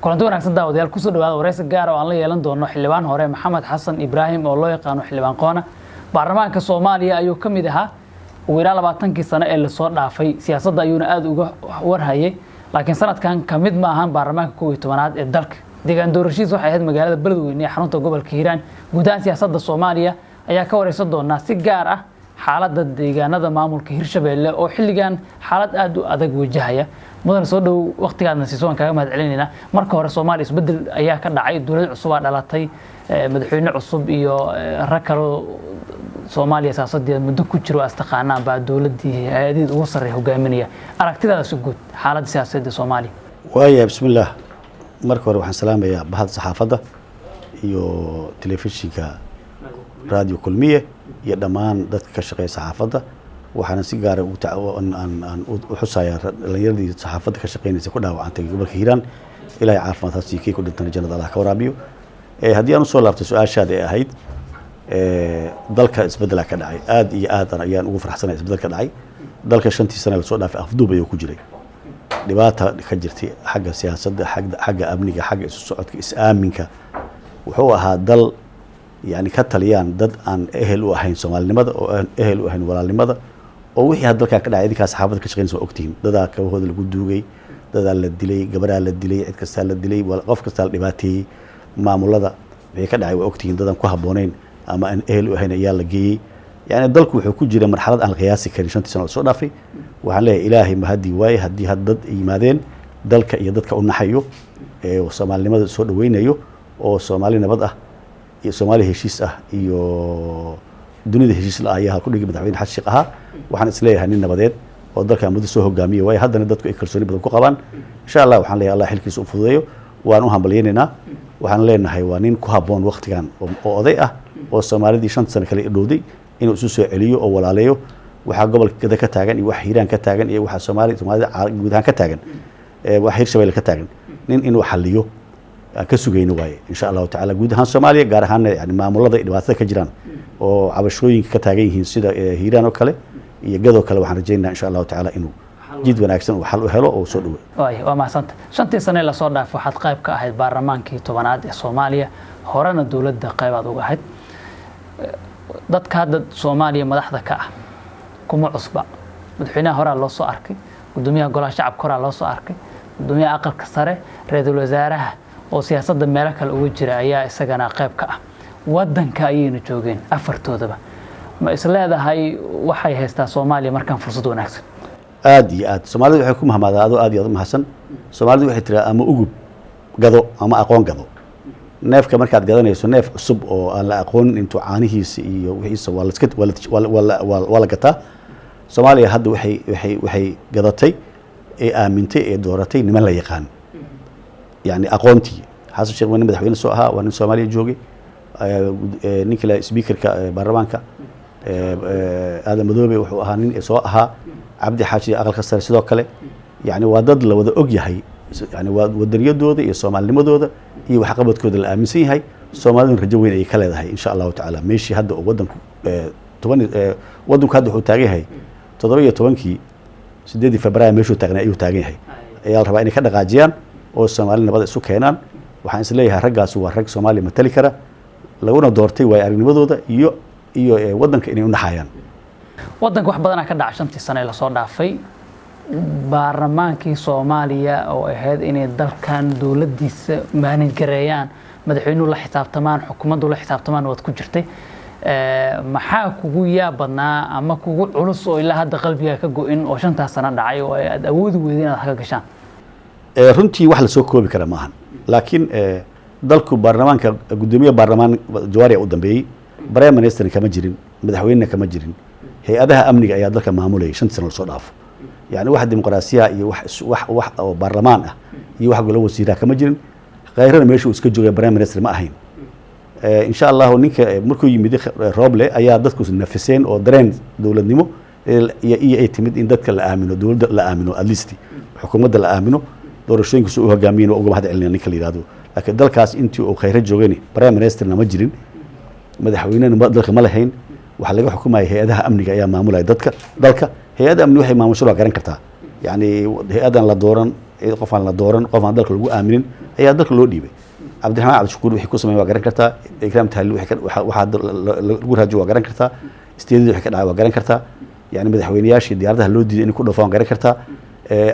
Kulanti wanaagsan, daawadayaal. Kusoo dhawaada wareysi gaar oo aan la yeelan doono xildhibaan hore Maxamed Xasan Ibraahim, oo loo yaqaano Xildhibaan Qoona. Baarlamaanka Soomaaliya ayuu ka mid ahaa ugu yaraan 20kii sano ee lasoo dhaafay, siyaasadda ayuuna aada uga warhayay, laakiin sanadkan ka mid ma ahan baarlamaanka 11aad ee dalka. Deegaan doorashihiis waxay ahayd magaalada Beledweyne ee xarunta gobolka Hiiraan. Guud ahaan siyaasadda Soomaaliya ayaa ka wareysan doonaa, si gaar ah xaaladda deegaanada maamulka Hirshabeelle oo xilligan xaalad aada u adag wajahaya. Mudan, soo dhow. Waqtigaadna siiso waan kaaga mahad celinaynaa. Marka hore, Soomaaliya isbeddel ayaa ka dhacay, dowlad cusubaa dhalatay, madaxweyne cusub iyo rag kaloo Soomaaliya siyaasadeeda muddo ku jiro as taqaanaan baa dowladdii hay-adihiid ugu sarreeya hogaaminaya. Aragtidaada si guud xaaladda siyaasadeed Soomaaliya? Waaya, bismillaah. Marka hore waxaan salaamayaa bahda saxaafadda iyo telefishinka Radio Kulmiye iyo dhammaan dadka ka shaqeeya saxaafadda. Waxaana si gaara aan u xusayaa dhalinyaradii saxaafadda ka shaqeynaysa ku dhaawacantay gobolka Hiiraan. Ilaahay caafimaad ha siiyo, kii ku dhintana jannada Allah ka waraabiyo. Haddii aan usoo laabtay su-aashaada ee ahayd dalka isbeddelaa ka dhacay, aad iyo aad ayaan ugu farxsanay isbeddel ka dhacay dalka. 5tii sane lasoo dhaafay afduub ayuu ku jiray, dhibaata ka jirtay xagga siyaasadda, xagga amniga, xagga isu socodka, is-aaminka. Wuxuu ahaa dal yani ka taliyaan dad aan ehel u ahayn soomaalinimada oo aan ehel u ahayn walaalnimada, oo wixii had dalkan ka dhacay idinkaa saxaafadda ka shaqeynaysa waa ogtihiin. Dadaa kabahooda lagu duugay, dadaa la dilay, gabaraa la dilay, cid kastaa la dilay, qof kastaa la dhibaateeyey. Maamulada wixii ka dhacay waa ogtihiin. Dadaan ku habboonayn ama aan ehel u ahayn ayaa la geeyey. Yani dalku wuxuu ku jira marxalad aan la qiyaasi karin 5tii sano lasoo dhaafay. Waxaan leeyahay, Ilaahay mahadii waaye haddii had dad yimaadeen dalka iyo dadka u naxayo ee soomaalinimada soo dhaweynayo, oo Soomaali nabad ah iyo Soomaali heshiis ah iyo dunida heshiis la ayaa halku dhigi Madaxweyne Xasan Sheekh ahaa. Waxaan isleeyahay nin nabadeed oo dalka muddo soo hogaamiya waayo, haddana dadku ay kalsooni badan ku qabaan, insha Allah. Waxaan leeyahay, Allah xilkiisa u fududeeyo, waan u hambalyaynaynaa. Waxaan leenahay waa nin ku habboon waqtigan oo oday ah oo Soomaalidii 5ta sano kale dhowday inuu isu soo celiyo oo walaaleeyo. Waxaa gobolka Gada ka taagan iyo waxa Hiiraan ka taagan iyo waxa Soomaalida guud ahaan ka taagan, waxa Hirshabelle ka taagan, nin inuu xaliyo aan ka sugayno waaye, insha Allahu tacaala. Guud ahaan Soomaaliya, gaar ahaan yani maamulada ay dhibaatada ka jiraan oo cabashooyinka ka taagan yihiin, sida Hiiraan oo kale iyo Gadoo kale, waxaan rajaynaa, insha Allahu tacaala, inuu jid wanaagsan uu xal u helo oo soo dhawo. Waay, waa mahadsanta. 5tii sane lasoo dhaafay waxaad qayb ka ahayd baarlamaankii 10aad ee Soomaaliya, horena dowladda qaybaad uga ahayd. Dadka hadda Soomaaliya madaxda ka ah kuma cusba. Madaxweynaha horaa loo soo arkay, gudoomiyaha golaha shacabka horaa loo soo arkay, gudoomiyaha aqalka sare, ra-iisul wasaaraha oo siyaasadda meelo kale uga jira ayaa isagana qayb ka ah. Wadanka ayayna joogeen afartoodaba. Ma is leedahay waxay haystaa Soomaaliya markaan fursad wanaagsan? Aad iyo aad. Soomaalidu waxay ku mahmaadaa, adoo aad iyo aad u mahadsan, Soomaalidu waxay tiraa ama ugub gado ama aqoon gado. Neefka markaad gadanayso, neef cusub oo aan la aqoonin intuu caanihiisa iyo wixiisa waa laska waa la gataa. Soomaaliya hadda waxay gadatay ee aamintay ee dooratay niman la yaqaan, yani aqoontii. Xasan Sheekh waa nin madaxweyne soo ahaa, waa nin Soomaaliya joogay. Ninka la speakerka baarlamaanka Aadan Madoobe wuxuu ahaa nin soo ahaa. Cabdi Xaaji aqalka sare sidoo kale. Yani waa dad la wada og yahay, yani waa wadaniyadooda iyo soomaalinimadooda iyo waxqabadkooda la aaminsan yahay. Soomaaliduna rajo weyn ayay ka leedahay, insha Allahu tacaala. Meeshii hadda uu wadanku toban wadanku hadda wuxuu taagan yahay 17kii 8dii Februaar meeshuu taagnay ayuu taagan yahay, ayaa la rabaa inay ka dhaqaajiyaan oo Soomaali nabada isu keenaan. Waxaan is leeyahay raggaas waa rag Soomaaliya matali kara, laguna doortay waayo aragnimadooda iyo wadanka inay u naxayaan. Waddanka wax badanaa ka dhaca 5tii sane ee lasoo dhaafay. Baarlamaankii Soomaaliya oo ahayd inay dalkan dowladdiisa manage gareeyaan, madaxweynuhu la xisaabtamaan, xukuumaddu la xisaabtamaan, waad ku jirtay. Maxaa kugu yaab badnaa ama kugu culus oo ilaa hadda qalbiga ka go-in oo 5taas sano dhacay oo aad awoodi weyday inaad wax ka gashaan? Runtii wax lasoo koobi kara maahan, laakiin dalku baarlamaanka, guddoomiye baarlamaan Jawaari u dambeeyey, prime ministerna kama jirin, madaxweynena kama jirin. Hay-adaha amniga ayaa dalka maamulayay 5tii sano lasoo dhaafo. Yani wax dimuqraasiya iyo wax oo baarlamaan ah iyo wax golo wasiiraha kama jirin. Khayrana meesha uu iska joogay, prime minister ma ahayn. Insha Allahu, ninka markuu yimid Roble ayaa dadku nafiseen oo dareen dowladnimo iyo ay timid in dadka la aamino, dowladda la aamino, at least xukuumadda la aamino. Doorashooyinkiisa u hogaamiyen waa uga mahad celinaya ninka la yihahdo. Laakiin dalkaas intii uu Khayre joogayni prime ministerna ma jirin, madaxweynena dalka ma lahayn. Waxaa laga xukumaya hay-adaha amniga ayaa maamulaya dadka dalka. Hay-adda amni waxay maamusho waa garan kartaa, yani hay-adan la dooran. Qof aan la dooran, qof aan dalka lagu aaminin ayaa dalka loo dhiibay. Cabdiraxmaan Cabdishakuur wixii ku sameeyay waa garan kartaa. Ikraam Tahliil wixii waxaa lagu raajo waa garan kartaa. Isteedadii wixii ka dhacay waa garan kartaa. Yani madaxweyneyaashii diyaaradaha loo diiday inay ku dhofaan waa garan kartaa.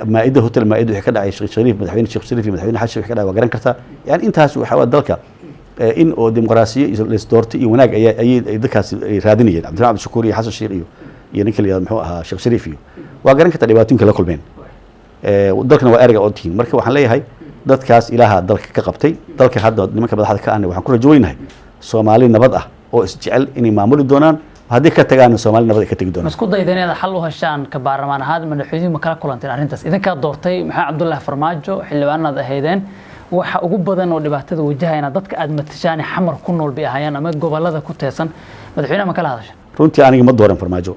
Maaida, hotel Maaida wixii ka dhacay, Sheekh Shariif, madaxweyne Sheekh Shariif iyo madaxweyne Xashin wixii ka dhacay waa garan kartaa. Yani intaas waxa waa dalka in oo dimuqraasiyo iyo laisdoortay iyo wanaag ayaa ayay dadkaasi ay raadinayeen, Cabdiraxmaan Cabdishakuur iyo Xasan Sheekh iyo ninka la yihahdo muxuu ahaa Sheekh Shariif, iyo waa garan kartaa dhibaatooyinka la kulmeen. Dalkana waa erga oo tihiin. Marka waxaan leeyahay dadkaas Ilaaha dalka ka qabtay. Dalka hadda nimanka madaxda ka ahna waxaan ku rajo weynahay Soomaali nabad ah oo isjecel inay maamuli doonaan. Haddii ka tagaana Soomaali nabad ay ka tegi Ma doonaan. Isku dayda inaad xal u heshaan ka baarlamaan ahaan? Madaxweynuhu ma kala kulanteen arrintaas? Idinkaa doortay Maxamed Cabdullaahi Farmaajo, xildhibaanaad ahaydeen. Waxa ugu badan oo dhibaatada wajahayna dadka aad matashaan Xamar ku nool bay ahaayeen ama gobolada ku teesan. Madaxweynaha ma kala hadashan? Runtii aniga ma dooran Farmaajo.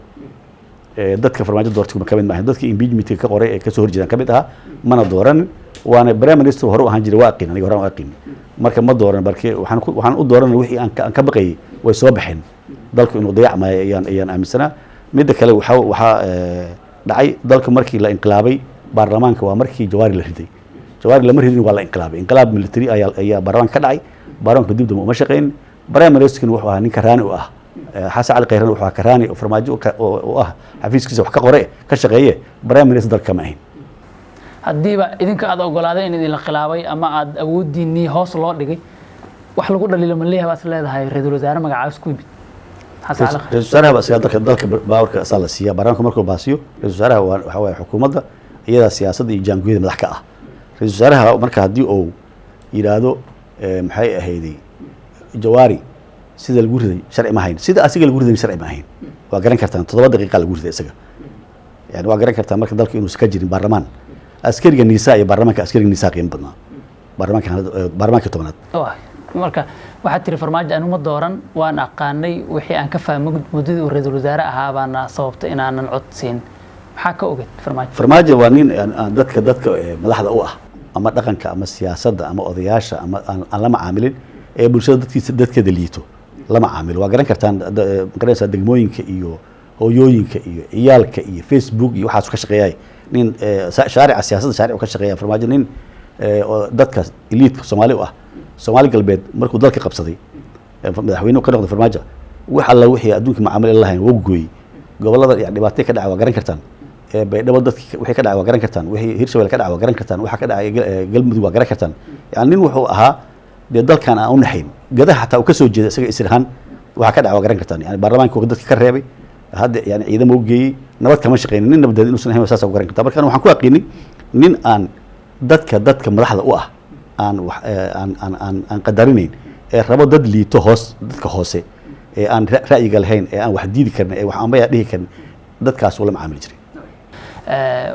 Dadka Farmaajo doortay kuma kamid maahan. Dadka impeachmentka ka qoray ee kasoo horjeedaan kamid ahaa. Mana dooran, waana prime minister hore u ahaan jiray, waa aqin aniga hore u aqin. Marka ma dooran, marka waxaan u dooran wixii aan ka baqayay way soo baxeen. Dalku inuu dayacmayo ayaan aaminsanaa. Midda kale, waxaa dhacay dalka markii la inqilaabay baarlamaanka waa markii Jawaari la riday. Jawaari lama ridin, waa la inqilaabay. Inqilaab military ayaa baarlamaanka ka dhacay. Baarlamaanka dib dambe uma shaqeyn. Prime ministerkina wuxuu ahaa ninka raani u ah. Xasan Cali Khayran wuxuu ahaa karaani oo Farmaajo oo ah xafiiskiisa wax ka qore, ka shaqeeye. Prime minister dalka kama ahayn. Haddiiba idinka aad ogolaaday in idinla khilaabay ama aad awooddiinii hoos loo dhigay, wax lagu dhaliilo ma leeyahay baad is leedahay ra-iisul wasaare magacaabis ku yimid Xasan Cali Khayre? Ra-isul wasaaraha baa isaga dalka baawarka asaa la siiya. Baarlamaanka markuu baasiyo, ra-isul wasaaraha waa waxa waaye xukuumadda iyadaa siyaasadda iyo jaangooyada madax ka ah. Ra-isul wasaaraha marka haddii uu yidhaahdo maxay ahayday Jawaari sida lagu riday sharci ma ahayn, sida asiga lagu riday sharci ma ahayn, waa garan kartaan. 7 daqiiqa lagu riday isaga. Yani waa garan kartaa marka dalka inuusan ka jirin baarlamaan. Askariga Nisaa iyo baarlamaanka askariga Nisaa qiimo badnaa baarlamaanka, baarlamaanka 10aad. Waay. Marka waxaad tiri Farmaajo anuma dooran, waan aqaanay. Wixii aan ka fahmay muddadii uu ra-iisul wasaare ahaa baana sababtay inaanan cod siin. Maxaa ka ogeed Farmaajo? Farmaajo waa nin aan dadka madaxda u ah ama dhaqanka ama siyaasadda ama odayaasha ama aan la macaamilin ee bulshada dadkiisa dadkeeda liito lama caamilo. Waa garan kartaan, garanaysaa degmooyinka iyo hooyooyinka iyo ciyaalka iyo Facebook iyo waxaas ka shaqeeyay. Nin shaarica siyaasadda shaaric ka shaqeeya Farmaajo, nin oo dadka eliitka Soomaali u ah. Soomaali Galbeed markuu dalka qabsaday, madaxweynuhu ka noqday Farmaajo, wax alla wixii adduunka macaamil lahayn wuu gooyey. Gobolada yani dhibaatay ka dhacay waa garan kartaan. Baydhabo dadki wixii ka dhacay waa garan kartaan. Wixii Hirshabelle ka dhacay waa garan kartaan. Waxa ka dhacay Galmudug waa garan kartaan. Yani nin wuxuu ahaa dee dalkan aan u naxayn. Gadaha xataa uu ka soo jeeda isaga isir ahaan waxa ka dhacay waa garan kartaan. Yani baarlamaanka uu dadka ka reebay, hadda yani ciidamo u geeyey, nabad kama shaqeynin. Nin nabadeed inuusan ahayn saas u garan kartaa. Marka waxaan ku aqiinay nin aan dadka madaxda u ah aan wax aan aan aan aan qadarinayn ee rabo dad liito, hoos, dadka hoose ee aan ra'yiga lahayn, ee aan wax diidi karin, ee wax ambaya dhihi karin, dadkaas uu la macaamili jiray.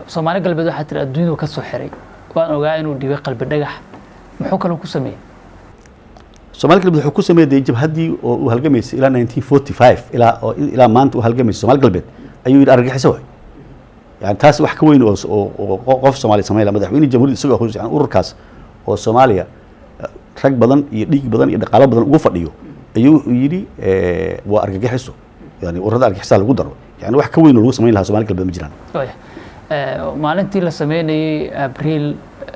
Soomaali Galbeed waxaa tiri adduunyadu ka soo xiray, waan ogaa inuu dhibay Qalbi Dhagax. Muxuu kaloo ku sameeyey? Soomaali Galbeed wuxuu ku sameeyey dee jabhaddii oo uu halgamaysay ilaa 1945 ilaa maanta uu halgamaysay Soomaali Galbeed ayuu yidhi argagixiso waay. Yani taas wax ka weyn oo qof Soomaali sameyn lahaa, madaxweyne jamhuuriyadda isagoo yani ururkaas oo Soomaaliya rag badan iyo dhiig badan iyo dhaqaalo badan ugu fadhiyo ayuu wuxuu yidhi waa argagixiso, yani ururada argagixisaa lagu daro. Yani wax ka weyn oo lagu sameyn lahaa Soomaali Galbeed ma jiraan. Waaya. Maalintii la sameynayey Abriil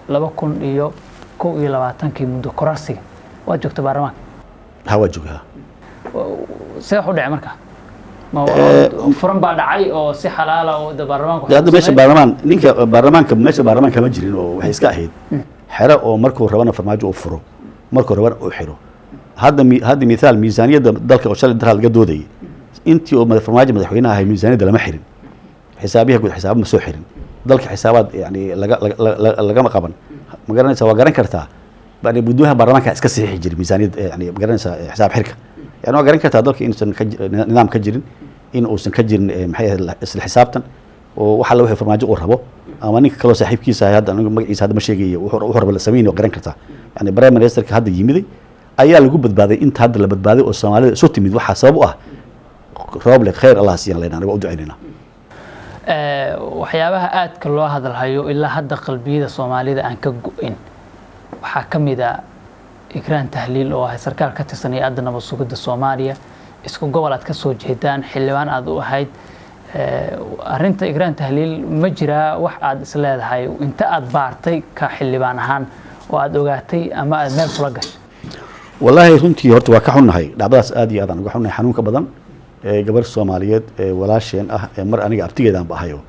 2021-kii muddo kororsiga, waad joogta baarlamaanka? Ha, waa joogaa. See wax u dhacay marka? Ma furan baa dhacay oo si xalaala oo de baarlamaanka dee hadda meesha baarlamaan, ninka baarlamaanka, meesha baarlamaanka ma jirin oo waxay iska ahayd xero oo markuu rabana Farmaajo uu furo, markuu rabana uu xiro. Hadda mithaal miisaaniyadda dalka oo shalay daraa laga doodayay, intii oo Farmaajo madaxweynaha ahay miisaaniyadda lama xirin. Xisaabiyaha guud xisaabo ma soo xirin. Dalka xisaabaad yani lagama qaban. Ma garanaysaa? Waa garan kartaa. Yani gudoomiyaha baarlamaanka iska saxiixi jiray miisaaniyad, yani ma garanaysaa, xisaab xirka. Yani waa garan kartaa dalka inuusan nidaam ka jirin, in uusan ka jirin maxay ahayd isla xisaabtan, oo wax alla wixii Farmaajo uu rabo ama ninka kaloo saaxiibkiisa ahay, hadda anigu magaciisa hadda ma sheegayo, wuxuu rabo la sameynay, waa garan kartaa. Yani prime ministerka hadda yimiday ayaa lagu badbaaday. Inta hadda la badbaaday oo Soomaalida isu timid waxaa sabab u ah Rooble. Khayr Allah siiyaan leynaa, aniga u ducaynaynaa. Waxyaabaha aadka loo hadalhayo ilaa hadda qalbiyada Soomaalida aan ka go-in waxaa ka mid a Ikraan Tahliil oo ahay sarkaal ka tirsan hay-adda nabad sugidda Soomaaliya, isku gobol aad ka soo jeedaan, xildhibaan aad u ahayd. Arrinta Igraan Tahliil ma jiraa wax aad is leedahay inta aad baartay ka xildhibaan ahaan oo aad ogaatay ama aad meel kula gashay? Wallaahi runtii horta waa ka xunnahay dhacdadaas, aad iyo aad aan uga xunnahay xanuunka badan ee gabar Soomaaliyeed ee walaasheen ah ee mar aniga abtigeedaan ba ahayo.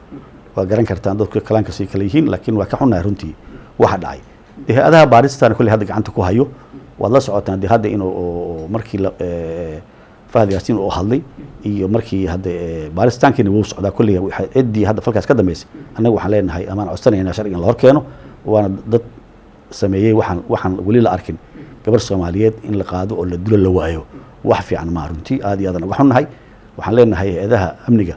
Waa garan kartaan dadku kalaanka sii kala yihiin, laakiin waa ka xunnahay runtii waxa dhacay. Dee hay-adaha baaristana kolley hadda gacanta ku hayo, waad la socotaan. Dee hadda inuu markii Fahad Yaasiin oo hadlay iyo markii hadda baaristaankiina wuu socdaa. Kolley ciddii hadda falkaas ka dambeysay annaga waxaan leenahay amaan codsanaynaa sharciga in la hor keeno, waana dad sameeyey waxaan weli la arkin. Gabar Soomaaliyeed in la qaado oo la dilo la waayo wax fiican maa runtii, aad iyo aadaan uga xunnahay. Waxaan leenahay hay-adaha amniga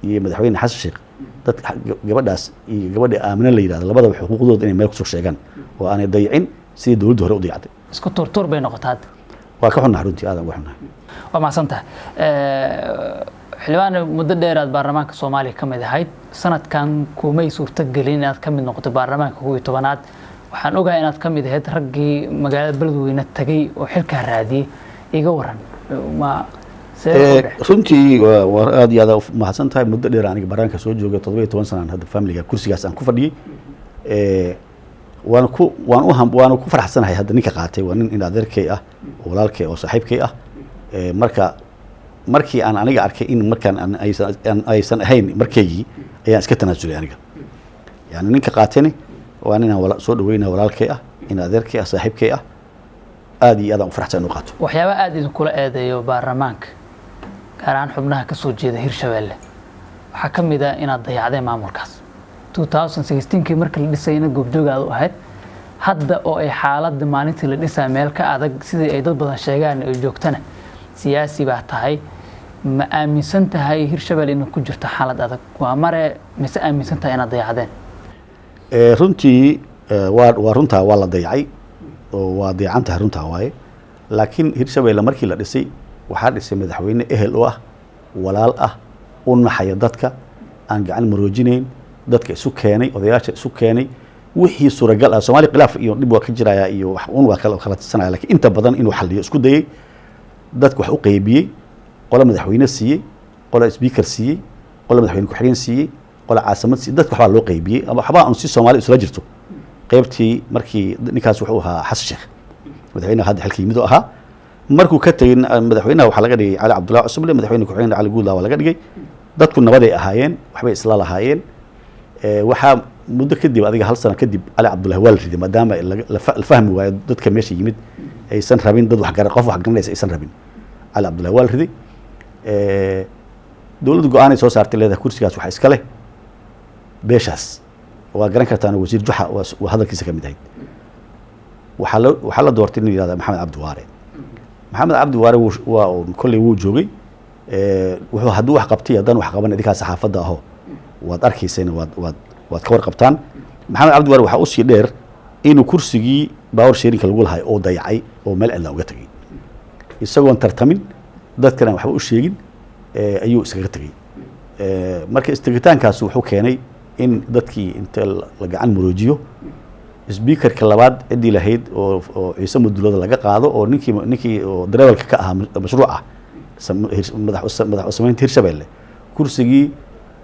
iyo madaxweyne Xasan Sheekh dadka gabadhaas iyo gabadha Aamina la yidhahdo labadaba xuquuqdooda inay meel kusoo sheegaan oo aanay dayicin sidii dowladda hore u dayacday. Isku tuurtuur bay noqotaa hadda. Waa ka xunnahay runtii, aadaan uga xunnahay. Waa mahadsan tahay, xildhibaan. Muddo dheer aad baarlamaanka Soomaaliya ka mid ahayd, sanadkan kumay suurtagelin inaad ka mid noqoto baarlamaanka 11aad. Waxaan ogahay inaad ka mid ahayd raggii magaalada Beledweyne tagay oo xilkaa raadiyey. Iga waran, ma Runtii waa aad iyo aad u mahadsan tahay. Muddo dheer aniga baarlamaanka soo joogay, 17 sanaan hadda familiga kursigaas aan ku fadhiyey. Waan ku waan u waana ku faraxsanahay hadda ninka qaatay waa nin in adeerkay ah oo walaalkay oo saaxiibkay ah. Marka markii aan aniga arkay in markaan aysan ahayn markaygii ayaan iska tanaasulay aniga. Yani ninka qaatayni waa nin aan soo dhaweynaya, walaalkay ah, in adeerkay ah, saaxiibkay ah. Aad iyo aad aan u faraxsan inuu qaato. Waxyaaba aada idinkula eedeeyo baarlamaanka, gaar ahaan xubnaha ka soo jeeda Hirshabeelle, waxaa ka mid ah inaad dayacdeen maamulkaas 2016kii markii la dhisayna goobjoog aad u ahayd. Hadda oo ay xaaladda maalintii la dhisaa meel ka adag sidii ay dad badan sheegaan ay joogtana, siyaasi baa tahay, ma aaminsan tahay Hirshabelle inay ku jirto xaalad adag waa mare, mise aaminsan tahay inaad dayacdeen? Runtii waa runtaa, waa la dayacay oo waa dayacan tahay, runtaa waaye. Laakiin Hirshabelle markii la dhisay waxaa dhisay madaxweyne ehel u ah, walaal ah, u naxaya dadka, aan gacan maroojinayn, dadka isu keenay, odayaasha isu keenay. Wixii suuragal ah, Soomaaliya khilaaf iyo dhib waa ka jiraya iyo wax un waa kala tisanaya, laakiin inta badan inuu xalliyo isku dayay. Dadka wax u qaybiyey, qolo madaxweyne siiyey, qolo speaker siiyey, qolo madaxweyne ku-xigeen siiyey, qolo caasimad siiyey. Dadka waxbaa loo qaybiyey ama waxbaa un si Soomaali isula jirto. Qaybtii markii ninkaas wuxuu ahaa Xasan Sheekh, madaxweynaha hadda xilka yimid oo ahaa. Markuu ka tegey madaxweynaha waxaa laga dhigay Cali Cabdullahi Cusuble, madaxweyne ku-xigeen Cali Guudlaa waa laga dhigay. Dadku nabaday ahaayeen, waxbay isla lahaayeen. Waxaa muddo kadib, adiga hal sano kadib, Cali Cabdullahi waa la riday, maadaama la fahmi waayo dadka meesha yimid aysan rabin dad wax qof wax garanaysa aysan rabin. Cali Cabdullahi waa la riday. Dowladda go-aanay soo saartay leedahay kursigaas waxa iska leh beeshaas. Waa garan kartaan, wasiir Juxa waa hadalkiisa ka mid ahayd. Waxaa la doortay nin yihahda Maxamed Cabdi Waare. Maxamed Cabdi Waare waa kolley wuu joogay. Wuxuu hadduu wax qabtay, haddaan wax qaban, idinkaa saxaafadda aho waad arkayseen, waad ka warqabtaan. Maxamed Cabdi Waare waxaa usii dheer inuu kursigii power sharingka lagu lahay oo dayacay oo meel cidla uga tegey, isagoon tartamin, dadkana waxba u sheegin ayuu iskaga tegey. Marka istegitaankaas wuxuu keenay in dadkii inta la gacan maroojiyo speakerka labaad ciddii lahayd oo Ciise Mudulada laga qaado oo ninkii oo dareewalka ka ahaa mashruuca madax u samaynta Hirshabelle, kursigii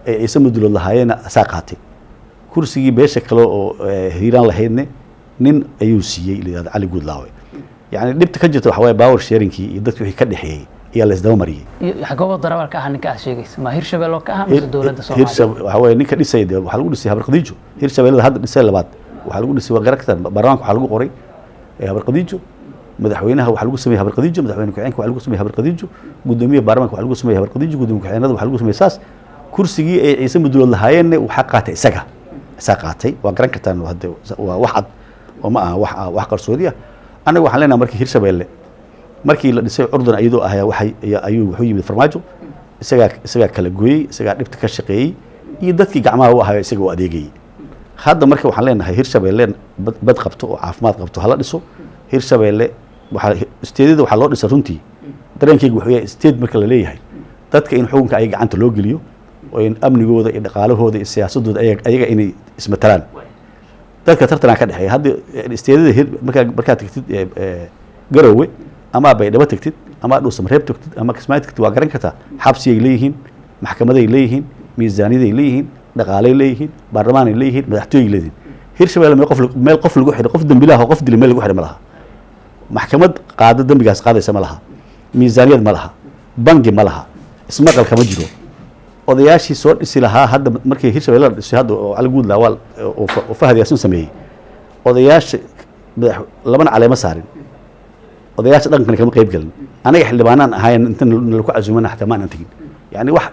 ay Ciise Mudulood lahaayeenna asaa qaatay. Kursigii beesha kale oo Hiiraan lahaydne nin ayuu siiyey la yihahdo Cali Guudlaawe. Yani dhibta ka jirta waxa waaye power sharingkii iyo dadki wixii ka dhexeeyey ayaa la isdaba mariyey. Xagooba darawalka ah ninka aad sheegaysa, ma Hirshabelle oo ka ah mise dowladda Soomaaliya? Waxa waaye ninka dhisay dee waxaa lagu dhisay Habar Khadiijo. Hirshabellada hadda dhisay labaad waxaa lagu dhisay, waa garan kartaan, baarlamaanka waxaa lagu qoray Habar Khadiijo, madaxweynaha waxaa lagu sameeyey Habar Khadiijo, madaxweyne ku-xigeenka waxaa lagu sameeyey Habar Khadiijo, guddoomiyaha baarlamaanka waxaa lagu sameeyey Habar Khadiijo, guddoomiye ku-xigeenada waxaa lagu sameeyey saas. Kursigii ay Ciise Mudulood lahaayeenna waxaa qaatay isaga, isaa qaatay. Waa garan kartaan, hadde waa wax cad oo ma aha wax qarsoodi ah. Annaga waxaan leenahay markii Hirshabelle markii la dhisay curdan iyadoo ah waxay ayuu wuxuu yimid Farmaajo, isagaa kala gooyey, isagaa dhibta ka shaqeeyey iyo dadkii gacmaha u ahayo isaga u adeegayey. Hadda marka waxaan leenahay Hirshabelle bad qabto oo caafimaad qabto hala dhiso. Hirshabelle waxaa isteedada waxaa loo dhisa, runtii dareenkayga wuxuu yahay state marka la leeyahay dadka in xukunka ayaga gacanta loo geliyo oo in amnigooda iyo dhaqaalahooda iyo siyaasadooda ayaga inay ismatalaan. Dadka tartanaa ka dhexeeya. Hadda isteedada markaa tagtid Garowe ama Baydhabo tagtid ama Dhuusamareeb tagtid ama Kismaayo tagtid, waa garan kartaa, xabsiyay leeyihiin. Maxkamaday leeyihiin, miisaaniyaday leeyihiin, dhaqaalay leeyihiin, baarlamaanay leeyihiin, madaxtooyay leeyihiin. Hirshabelle meel qof lagu xidho, qof dembilaha oo qof dilay meel lagu xidho ma laha. Maxkamad qaado dembigaas qaadaysa ma laha, miisaaniyad ma laha, bangi ma laha, ismaqal kama jiro. Odayaashii soo dhisi lahaa hadda markii Hirshabelle la dhisay hadda oo Cali Guudlaa waa oo Fahad Yaasin sameeyey, odayaasha madax labana caleemo saarin, odayaasha dhaqankana kama qayb gelin. Anaga xildhibaanaan ahayn inta nalaku casuumana xataa ma aanan tegin. Yani wax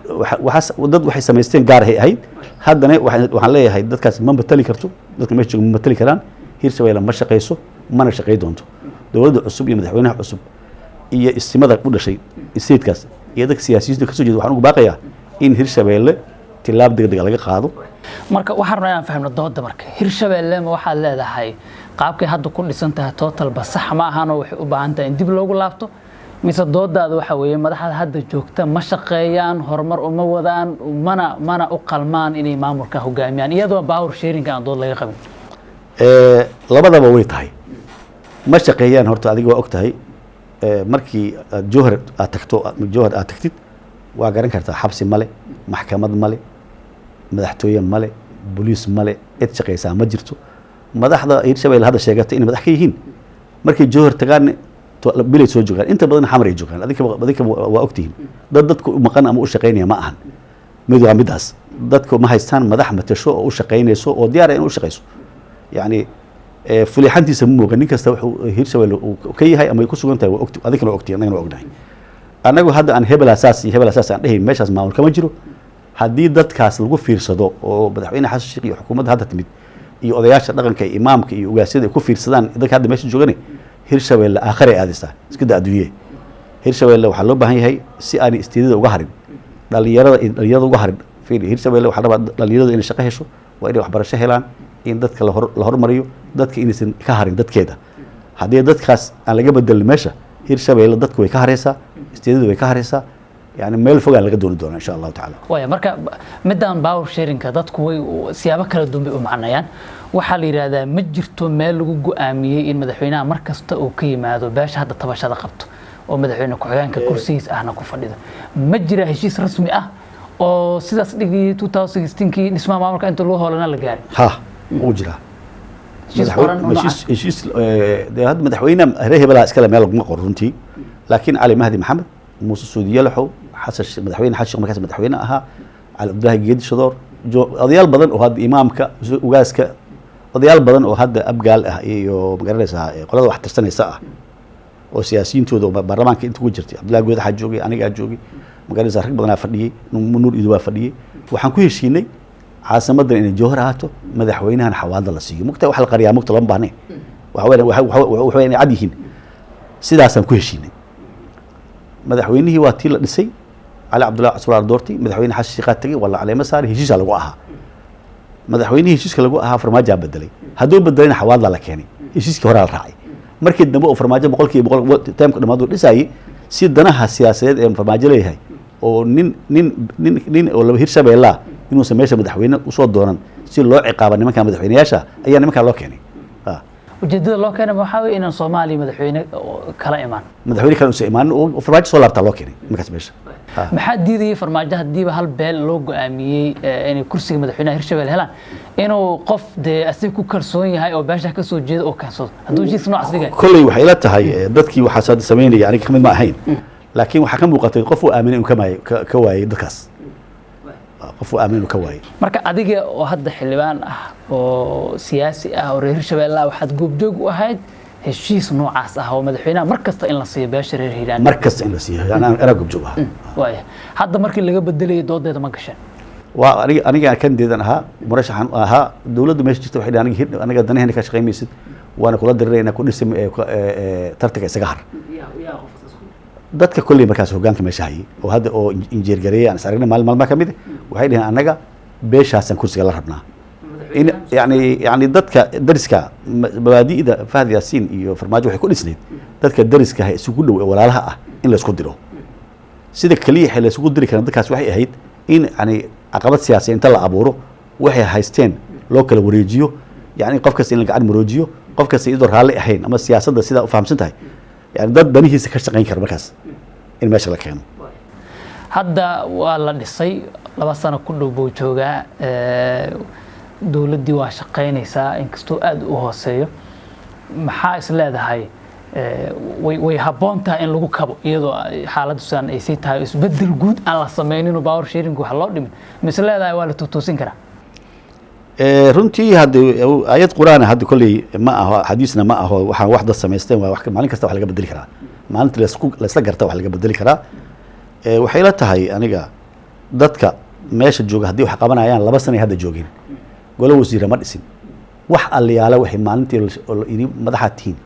waxaas dad waxay samaysteen gaar ahay ahayd. Haddana waxaan leeyahay dadkaas ma matali karto, dadka meesha jooga ma matali karaan. Hirshabelle ma shaqayso, mana shaqay doonto. Dowladda cusub iyo madaxweynaha cusub iyo istimada u dhashay statekaas iyo dadka siyaasiyiinta kasoo jeeda waxaan ugu baaqayaa in Hirshabelle tilaab degdeg laga qaado. Marka waxaan rabnaa inaan fahmno dooda. Marka Hirshabelle ma waxaad leedahay qaabkay hadda ku dhisan tahay total ba sax ma ahanoo waxay u baahan tahay in dib loogu laabto, mise doodaada waxa weeye madaxda hadda joogta ma shaqeeyaan, horumar uma wadaan, mana u qalmaan inay maamulka hogaamiyaan, iyadoo power sharing aan dood laga qabin? Labadaba way tahay. Ma shaqeeyaan horta, adiga waa og tahay. Markii aad Jowhar aad tagto, Jowhar aad tagtid, waa garan kartaa: xabsi male, maxkamad male, madaxtooye male, boliis male, cid shaqeysaa ma jirto. Madaxda Hirshabelle hadda sheegatay inay madax ka yihiin markay Jowhar tagaan bilay soo joogaan, inta badan Xamar ay joogaan. Adinka waa ogtihiin, dad dadku u maqan ama u shaqeynaya ma ahan. Mid waa midaas, dadku ma haystaan madax matasho oo u shaqeynayso oo diyaar ah in u shaqeyso. Yani fuliixantiisa ma mooga. Nin kasta wuxuu Hirshabelle uu ka yahay ama ay ku sugan tahay waa ogti, adinkana waa ogtihin, annagana waa ognahay. Annagu hadda aan hebel saas iyo hebel saas aan dhehayn, meeshaas maamul kama jiro. Haddii dadkaas lagu fiirsado oo madaxweyne Xasan Sheekh iyo xukuumadda hadda timid iyo odayaasha dhaqanka iyo imaamka iyo ugaasyada ay ku fiirsadaan dadka hadda meesha joogane, Hirshabelle aakharay aadaysaa, iska da adduunye. Hirshabelle waxaa loo baahan yahay si aanay isteedada uga harin, dhalinyarada uga harin. Fiiri, Hirshabelle waxaa rabaa dhalinyaradu inay shaqo hesho, waa inay waxbarasho helaan, in dadka la hormariyo, dadka inaysan ka harin dadkeeda. Haddii dadkaas aan laga bedelin meesha, Hirshabelle dadku way ka hareysaa, isteedadu way ka hareysaa. Yani meel fogaan laga dooni doonaa, insha Allahu tacaala. Waaya, marka midaan power sharingka dadku way siyaabo kala duwan bay u macnayaan. Waxaa la yidhaahdaa ma jirto meel lagu go'aamiyey in madaxweynaha mar kasta uu ka yimaado beesha hadda tabashada qabto oo madaxweyne ku-xigeenka kursigiis ahna ku fadhido. Ma jira heshiis rasmi ah oo sidaas dhigii 2016kii dhismaha maamulka inta lagu howlana la gaaray? Ha, wuu jiraa. Heshiis qoran oo noocaas? Heshiis dee hadda madaxweyne reer hebelaa iskale meel laguma qoro runtii, laakiin Cali Mahdi Maxamed, Muuse Suudi Yalaxow, Xasan madaxweyne Xasan Sheekh markaas madaxweyne ahaa, Cali Cabdullaahi Geedi Shadoor, odayaal badan oo hadda imaamka, ugaaska, odayaal badan oo hadda Abgaal ah iyo magaranaysaa qolada wax tirsanaysa ah oo siyaasiyiintooda oo baarlamaanka inta ku jirtay, Cabdullahi Goodaxaa joogay, anigaa joogay, magaranaysaa rag badanaa fadhiyey, Nuur Ido waa fadhiyey. Waxaan ku heshiinay caasimadan inay Jowhar ahaato, madaxweynahan Xawaadla la siiyo. Mugta wax la qariyaa mugta lama baahne, waxa weeye inay cad yihiin. Sidaasaan ku heshiinay. Madaxweynihii waa tii la dhisay, Cali Cabdullahi Cusmaan doortay, madaxweyne Xasan Sheekhaa tegey, waa la caleemo saaray, heshiisaa lagu ahaa. Madaxweynihii heshiiska lagu ahaa Farmaajaa bedelay. Hadduu bedelayna Xawaadla la keenay, heshiiskii horaa la raacay. Markii dambe oo Farmaajo 100% timeka dhamaad uu dhisaayey, si danaha siyaasadeed ee Farmaajo leeyahay oo nin oo laba Hirshabeellaa inuusan meesha madaxweyne usoo doonan, si loo ciqaabo nimanka madaxweyneyaasha ayaa nimankaa loo keenay. Ujeedada loo keenay waxaa weeye inaan Soomaaliya madaxweyne kala imaan. Madaxweyne kale uusan imaanin oo Farmaajo soo laabtaa loo keenay markaas meesha. Maxaa diidayay Farmaajo haddiiba hal beel loo go-aamiyey inay kursiga madaxweynaha Hirshabelle helaan, inuu qof dee asiga ku kalsoon yahay oo beesha ka soo jeeda oo keensado hadduu heshiis noocaas dhigay? Kolley waxay ila tahay dadkii waxaas hadda samaynaya aniga kamid ma ahayn, laakiin waxaa ka muuqatay qof uu aaminay inuu ka waayay dadkaas, qof uu aaminay inuu ka waayay. Marka adiga oo hadda xildhibaan ah oo siyaasi ah oo reer Hirshabelle ah, waxaad goobjoog u ahayd heshiis noocaas ah oo madaxweynaha mar kasta in la siiyo beesha reer Hiiraan? Mar kasta in la siiyo anaa goobjoog ahaa. Waaya, hadda markii laga bedelayay doodeeda ma gasheen? Waa aniga kandeedan ahaa, murashaxan ahaa. Dowladdu meesha jirta waxay dhahan aniga danaheenna ka shaqayn maysid, waana kula dirirayna ku dhisay tartanka isaga har. Dadka kolley markaas hoggaanka meesha hayay oo hadda oo injeergareeyay aan is aragnay maalin maalmaha ka mid ah, waxay dhaheen annaga beeshaasaan kursiga la rabnaa in yani dadka dariska mabaadi'da Fahad Yaasiin iyo Farmaajo waxay ku dhisnayd dadka dariska ah isugu dhow ee walaalaha ah in la isku diro. Sida kaliya la isugu diri kara dadkaas waxay ahayd in yani caqabad siyaasi inta la abuuro, waxay haysteen loo kala wareejiyo, yani qof kasta in la gacan maroojiyo, qof kasta iyadoo raalli ahayn ama siyaasadda sidaa u fahamsan tahay, yani dad danihiisa ka shaqayn kara markaas in meesha la keeno. Hadda waa la dhisay, 2 sano ku dhow buu joogaa. Dowladdii waa shaqaynaysaa, inkastoo aada u hooseeyo. Maxaa is leedahay way habboon tahay in lagu kabo, iyadoo xaaladdu sidaan ay sii tahay, isbeddel guud aan la sameynin oo power sharing wax loo dhimin? Mise leedahay waa la tuutuusin karaa? Runtii hadde aayad Qur-aan hadda kolley ma aho, xadiisna ma aho. Waxaan wax dad samaysteen waa wax maalin kasta wax laga bedeli karaa, maalinta laysla garta wax laga bedeli karaa. Waxay la tahay aniga dadka meesha jooga haddii wax qabanayaan, 2 sanay hadda joogeen, golo wasiira ma dhisin. Wax alliyaala waxay maalintii oo la yidhi madaxaad tihiin,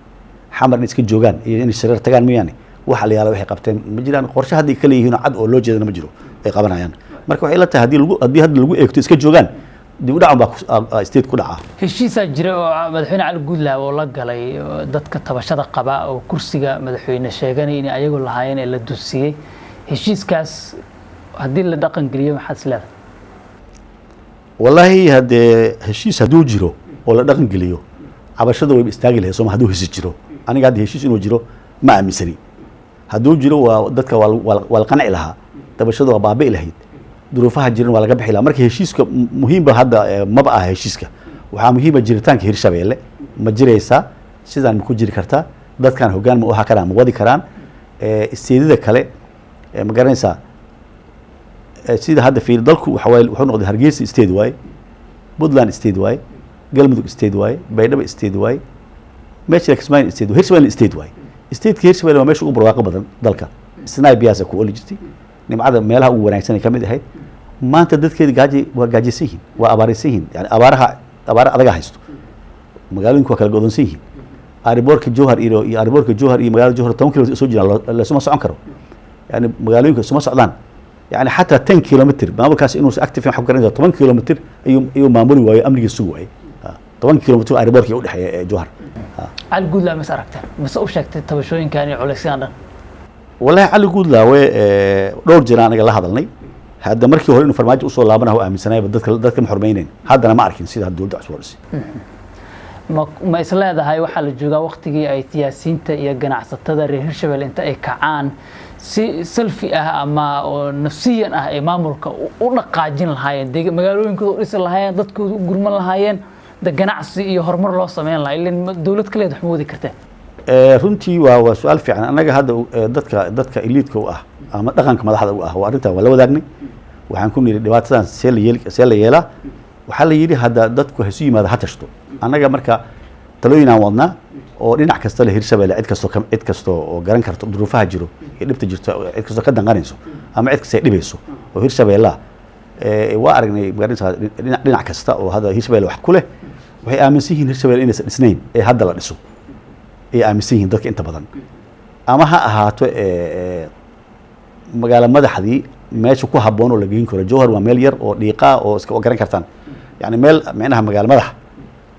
Xamar in iska joogaan iyo inay shareer tagaan mooyaane, wax alliyaala waxay qabteen ma jiraan. Qorshe hadday ka leeyihiin oo cad oo loo jeedana ma jiro ay qabanayaan. Marka waxay la tahay haddii hadda lagu eegto iska joogaan, dib u dhacan baa state ku dhacaa. Heshiisaa jira oo madaxweyne Cali Guudlaaw oo la galay dadka tabashada qaba oo kursiga madaxweyne sheeganay inay ayagu lahaayeen ee la dusiyey. Heshiiskaas haddii la dhaqan geliyo, maxaad is leedahay? Wallaahi haddee heshiis hadduu jiro oo la dhaqan geliyo, cabashada wayba istaagi lahayd, sooma? Hadduu heshiis jiro. Aniga hadda heshiis inuu jiro ma aaminsani. Hadduu jiro waa dadka waa la qanci lahaa, dabashada waa baabi'i lahayd, duruufaha jiran waa laga bixi lahaa. Marka heshiiska muhiimba hadda maba aha. Heshiiska waxaa muhiima jiritaanka Hirshabeelle. Ma jiraysaa? Sidaan ma ku jiri kartaa? Dadkan hoggaan ma u karaan? Ma wadi karaan isteedida kale? Ma garanaysaa? Sida hadda fiir, dalku waxa waaye wuxuu noqday Hargeysa state waaye, Puntland state waaye, Galmudug state waaye, Baydhabo state waaye, meesha Kismaayo state, Hirshabelle state waaye. Stateka Hirshabelle waa meesha ugu barwaaqo badan dalka. Isnaay biyaasa ku oli jirtay, nimcada meelaha ugu wanaagsan ay ka mid ahayd. Maanta dadkeeda gaaji waa gaajaysan yihiin, waa abaaraysan yihiin, yani abaaraha, abaara adaga haysto. Magaalooyinku waa kala go'doonsan yihiin. Airportka Jowhar iyo airportka Jowhar iyo magaalada Jowhar 10 kilomitr soo jiraan, lasuma socon karo. Yani magaalooyinka isuma socdaan, yani xataa 10 kilomitr maamulkaas inuu active wax ku garanaysa, 10 kilomitr ayuu maamuli waayo, amnigii sugi waayo. 10 kilomitr airportka u dhexeeya ee Jowhar. Cali Guudlaaw mas aragteen? Mase u sheegtay tabashooyinkan iyo culaysyadan dhan? Wallahi Cali Guudlaawe dhowr jeer anaga la hadalnay. Hadda markii hore inuu Farmaajo usoo laabanaha aaminsanayba, dadka ma xurmayneyn. Haddana ma arkin sida hadda dowladda cusub loo dhisay. Ma is leedahay waxaa la joogaa waqtigii ay siyaasiyiinta iyo ganacsatada reer Hirshabelle inta ay kacaan si selfi ah ama oo nafsiyan ah ay maamulka u dhaqaajin lahaayeen, magaalooyinkooda u dhisi lahaayeen, dadkooda u gurman lahaayeen, de ganacsi iyo horumar loo sameyn lahaa? Ileen dowlad kaleed wax ma wadi karteen. Runtii waa su-aal fiican. Annaga hadda dadka eliteka u ah ama dhaqanka madaxda u ah waa arrintan waa la wadaagnay. Waxaan ku nidhi dhibaatadan see la yeel, see la yeelaa? Waxaa la yidhi hadda dadku hasu yimaado, ha tashto. Annaga marka talooyin aan wadnaa oo dhinac kasta le Hirshabelle, cid kastoo oo garan karto duruufaha jiro iyo dhibta jirto, cid kastoo ka danqanayso ama cid kasta ay dhibayso oo Hirshabeellaa waa aragnay, magaranaysaa, dhinac kasta oo hadda Hirshabelle wax ku leh waxay aaminsan yihiin Hirshabelle inaysan dhisnayn ee hadda la dhiso ay aaminsan yihiin dadka inta badan. Ama ha ahaato magaalo madaxdii meesha ku habboon oo la geyn karo. Jowhar waa meel yar oo dhiiqaa oo iska garan kartaan, yani meel micnaha magaalo madax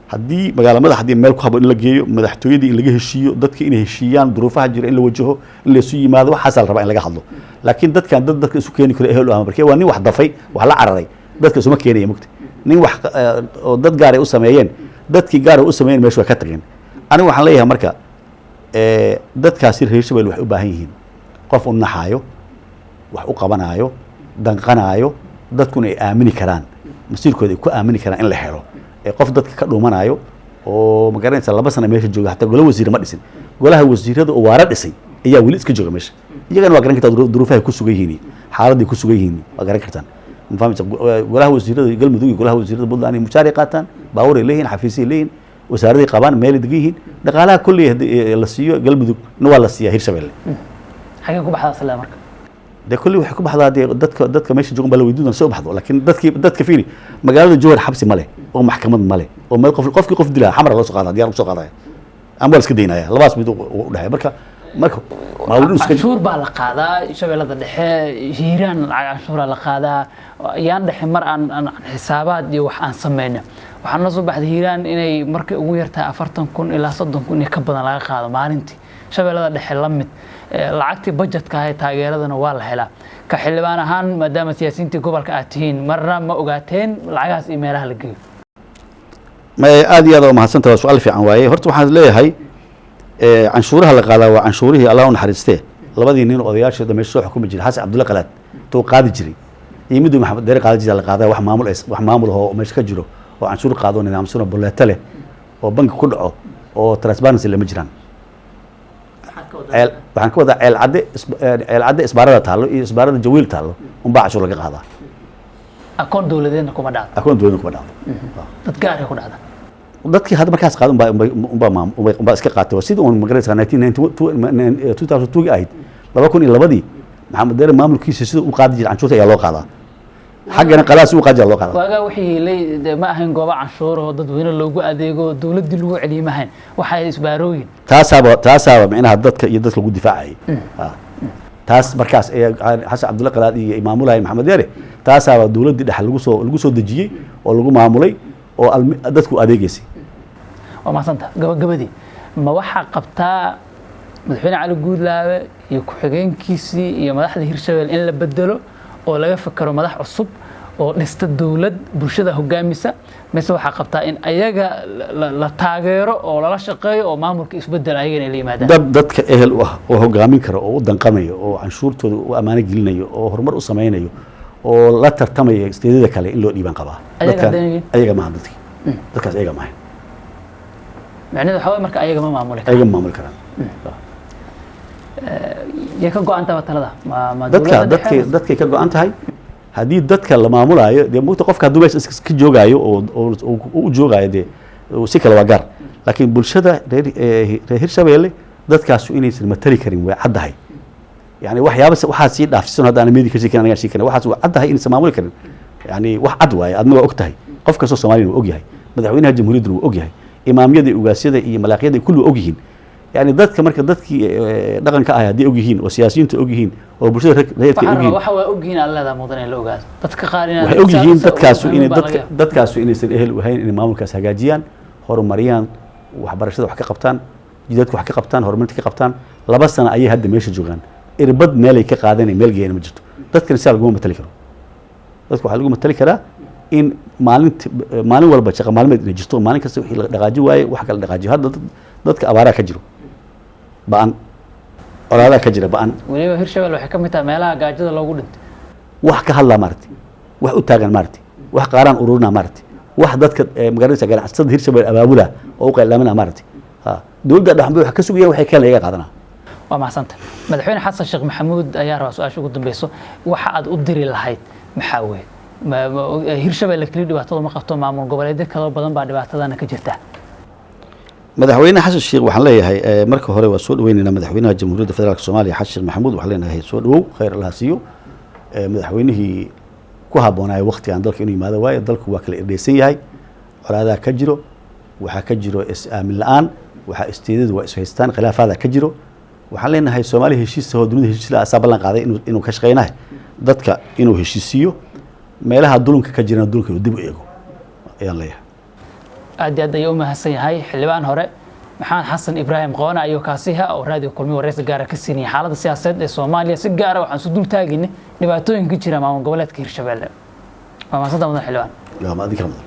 haddii magaalo madax haddii meel ku habboon in la geeyo, madaxtooyadii in laga heshiiyo, dadka inay heshiiyaan, duruufaha jira in la wajaho, in la isu yimaado, waxaasaa la rabaa in laga hadlo. Laakiin dadkan dad dadka isu keeni karo ehel u ah markee waa nin wax dafay, wax la cararay, dadka isuma keenaya mugti nin wax oo dad gaar ay u sameeyeen, dadkii gaar ay u sameeyeen meesha waa ka tageen. Anigu waxaan leeyahay marka dadkaasi reer Hirshabelle waxay u baahan yihiin qof u naxaayo, wax u qabanaayo, danqanaayo, dadkuna ay aamini karaan, masiirkooda ay ku aamini karaan in la helo. Ee qof dadka ka dhuumanayo oo ma garanaysa, 2 sano meesha jooga, hataa golo wasiir ma dhisin. Golaha wasiirada oo waara dhisay ayaa weli iska jooga meesha. Iyagana waa garan kartaa duruufaha ku sugan yihiin, xaaladday ku sugan yihiin waa garan kartaan. Ma fahmaysa? Golaha wasiirada Galmudug iyo golaha wasiirada Puntland ay mushaaray qaataan, baabuur ay leeyihiin, xafiisay leeyihiin, wasaaraday qabaan, meelay degan yihiin. Dhaqaalaha kolley haddii la siiyo Galmudug na waa la siiyaa Hirshabelle. Xagee ku baxdaa isle marka? Dee kolley waxay ku baxdaa dee dadka meesha joogan baa la weydiin doona si u baxdo. Laakiin dadka fiiri, magaalada Jowhar xabsi ma leh oo maxkamad ma leh oo meel qofkii qof dilaa Xamar loo soo qaadaa, diyaar lagu soo qaadaya ama waa la iska daynaya. Labadaas mid u dhexeeya. Marka maamul iska Canshuur baa la qaadaa Shabeellada Dhexe, Hiiraan lacag canshuuraa la qaadaa. Yaan dhexe mar aan xisaabaad iyo wax aan sameyno, waxaa noo soo baxday Hiiraan inay markay ugu yartahay 40,000 ilaa 30,000 iyo ka badan laga qaado maalintii. Shabeellada Dhexe la mid. Lacagtii budgetka ah ee taageeradana waa la helaa. Ka xildhibaan ahaan, maadaama siyaasiyiintii gobolka aad tihiin, marna ma ogaateen lacagahaas iyo meelaha la geeyo? Ma aad iyo aad waa mahadsantahay, waa su-aal fiican waaye. Horta waxaan leeyahay canshuuraha la qaadaa waa canshuurihii, Allah u naxariistee, labadii nin odayaasheeda meesha soo xukumi jiray, Xasan Cabdulle Qalaad. Tuu qaadi jiray iyo miduu Maxamed Deere qaadi jiray la qaadaa. Wax maamul wax maamul oo meesha ka jiro oo canshuur qaado, nidaamsan oo boleeto leh oo banki ku dhaco oo transparency lama jiraan. Ceel waxaan ka wadaa, Ceel Cadde, Ceel Cadde isbaarada taallo iyo isbaarada Jawiil taallo unbaa canshuur laga qaadaa. Akoon dowladeedna kuma dhacdo. Akoon dowladna kuma dhacdo. Dad gaar ku dhacda. Dadkii hadda markaas qaada unbaa iska qaatay. Waa sidii uun magaranaysaa 1992, 2002 ahayd, 2002-dii Maxamed Deere maamulkiisa sida u qaadi jiray canshuurta ayaa loo qaadaa. Xaggana qalaas u qaadi jiray loo qaadaa. Waagaa wixii helay dee ma ahayn goobo canshuur oo dadweyne loogu adeego, dowladdii lagu celiyey ma ahayn, waxay isbaarooyin. Taasaaba micnaha dadka iyo dadka lagu difaacayay. Taas markaas ee Xasan Cabdulla Qalaad iyo maamulaya Maxamed Deere, taasaaba dowladdii dhexe lagu soo dejiyey oo lagu maamulay oo dadku adeegaysay. Waa mahadsanta. Gabagabadii, ma waxaa qabtaa madaxweyne Cali Guudlaawe iyo ku-xigeenkiisii iyo madaxda Hirshabelle in la bedelo oo laga fakero madax cusub oo dhista dowlad bulshada hogaamisa, mise waxaa qabtaa in ayaga la taageero oo lala shaqeeyo oo maamulka isbedel ayagana ay la yimaadaan? Dadka ehel u ah oo hogaamin kara oo u danqamayo oo canshuurtooda u amaano gelinayo oo horumar u samaynayo oo la tartamaya isteedada kale in loo dhiiban qabaa. Ayaga Dadkan ayaga maaha, dadkaas ayaga maaha. Micnaheedu waxaa waye marka ayaga ma maamuli karaan. Ayaga ma maamuli karaan. Yay ka go-an tahay talada? Ma dadka dowladda dadkay dhexe? Dadkay ka go-an tahay. Haddii dadka la maamulaayo dee mugta qofka hadduu meesha iska joogaayo oo u joogaayo dee si kale waa gaar, laakiin bulshada reer Hirshabeelle dadkaasu inaysan matali karin way caddahay. Yani waxyaaba waxaa sii dhaafsisan hadda aan meedi ka sheekin, anagaa sheekin, waxaas waa caddahay inaysan maamuli karin. Yani wax cad waaye, adna waa og tahay, qof kastoo Soomaaliyana waa og yahay, madaxweynaha jamhuuriyadduna waa og yahay, imaamyada iyo ugaasyada iyo malaaqyada kulli waa og yihiin. Yani dadka marka dadkii dhaqanka ahay hadday og yihiin oo siyaasiyiinta og yihiin oo bulshada reerka Waxaan og rabaa yihiin. Waxa waa ogyihiin aad leedahay mudan in la ogaado dadka qaar inaad Waxay og yihiin dadkaasu inay baa laga dadka yaabaa. Dadkaasu inaysan ehel u ahayn inay maamulkaas hagaajiyaan, horumariyaan, waxbarashada wax ka qabtaan, jidadka wax ka qabtaan, horumarinta ka qabtaan. 2 sano ayay hadda meesha joogaan, irbad meelay ka qaadanay meel geeyana ma jirto. Dadkana sidaa laguma matali karo. Dadka waxaa lagu matali karaa in maalin walba shaqa maalmeed inay jirto, maalin kasta wixii la dhaqaaji waaye wax kala dhaqaajiyo. Hadda dadka abaaraa ka jiro ba'an, colaadaa ka jira ba'an. Weliba Hirshabelle waxay ka mid tahay meelaha gaajada loogu dhintay. Wax ka hadlaa maaragtay, wax u taagan maaragtay, wax qaaraan ururina maaragtay, wax dadka magaranaysa ganacsatada Hirshabelle abaabula oo u qaylaamina maaragtay. Ha dowladda dhexba wax ka sugayaan, waxay keen laga qaadanaa. Waa mahadsanta. Madaxweyne Xasan Sheekh Maxamuud ayaa rabaa su-aasha ugu dambeyso. Waxa aad u diri lahayd maxaa weeye? Hirshabelle keli dhibaatada ma qabto, maamul goboleedyo kaloo badan baa dhibaatadana ka jirta. Madaxweyne Xasan Sheekh waxaan leeyahay, marka hore waa soo dhaweynaynaa madaxweynaha Jamhuuriyadda Federaalka Soomaaliya Xasan Sheekh Maxamuud. Waxaan leenahay soo dhawow, khayr Allah siiyo. Madaxweynihii ku habboonaayo waqtigan dalka inuu yimaado waayo dalku waa kala irdheysan yahay, colaadaa ka jiro, waxaa ka jiro is-aamin la-aan, waxaa isteedadu waa ishaystaan, khilaafaada ka jiro. Waxaan leenahay Soomaaliya heshiis oo dunida heshiis la asaa ballan qaaday inuu ka shaqeynahay dadka inuu heshiisiiyo, meelaha dulunka ka jirana dulunka inuu dib u eego ayaan leeyahay. Aad iyo aad ayuu u mahadsan yahay xildhibaan hore Maxamed Xasan Ibraahim Qoone ayuu kaasiha oo Raadiyo Kulmi wareysi gaara ka siinayay xaaladda siyaasadeed ee Soomaaliya. Si gaara waxaan isu dul taaginay dhibaatooyinka ka jira maamul goboleedka Hirshabelle. Waa mahadsantahay mudan xildhibaan. Waa adinka mudan.